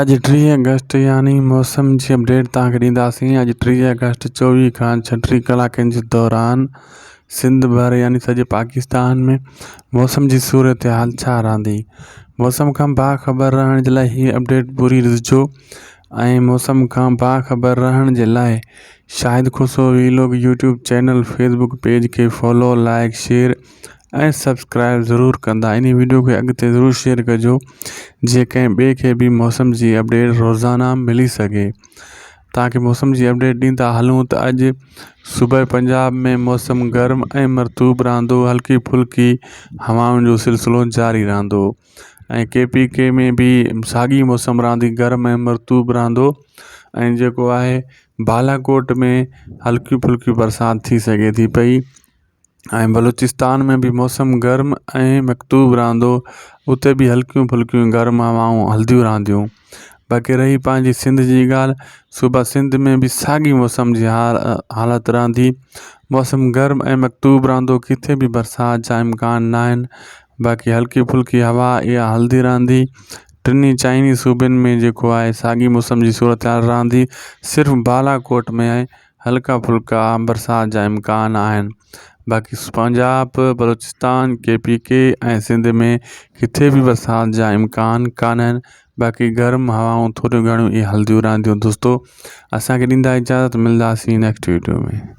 اڄ 30 آگسٽ يعني موسم جي اپڊيٽ توهان کي ڏينداسين اڄ 30 آگسٽ 24 کان 36 ڪلاڪن جي دوران سنڌ ڀر يعني سڄي پاڪستان ۾ موسم جي صورتحال ڇا رهندي موسم کان باخبر رهڻ جي لاء هي اپڊيٽ پوري ڏسجو ۽ موسم کان باخبر رهڻ جي لاء Shahid Khoso vlog YouTube channel Facebook page کي فالو لائڪ شيئر ۽ سبسڪرائب ضرور ڪندا انهي وڊيو کي اڳتي ضرور شيئر ڪجو جيئن ڪنهن ٻئي کي به موسم جي اپڊيٽ روزانه ملي سگهي تاڪه موسم جي اپڊيٽ ڏيندا هلون ته اڄ صوبه پنجاب ۾ موسم گرم ۽ مرطوب رهندو هلڪي ڦلڪي هوائن جو سلسلو جاري رهندو ۽ ڪي پي ڪي ۾ به ساڳي موسم رهندي گرم ۽ مرطوب رهندو ۽ جيڪو آهي بالاڪوٽ ۾ هلڪي ڦلڪي برسات ٿي سگهي ٿي پئي ۽ بلوچستان ۾ به موسم گرم ۽ مرطوب رهندو اتي به هلڪيون ڦلڪيون گرم هوائون هلنديون رهنديون باقي رهي پنهنجي سنڌ جي ڳالهه صوبه سنڌ ۾ به ساڳي موسم جي حالت رهندي موسم گرم ۽ مرطوب رهندو ڪٿي به برسات جا امڪان نه آهن باقي هلڪي ڦلڪي هوا اها هلندي رهندي ٽنهي چئني صوبن ۾ جيڪو آهي ساڳي موسم جي صورت حال رهندي صرف بالاڪوٽ ۾ هلڪا ڦلڪا برسات جا امڪان آهن باقي پنجاب بلوچستان ڪي پي ڪي ۽ سنڌ ۾ ڪٿي به برسات جا امڪان ڪانهن باقي گرم هوائون ٿوريون گهڻيون ئي هلنديون رهنديون دوستو اسانکي ڏيندا اجازت ملنداسين نيڪسٽ ويڊيو ۾.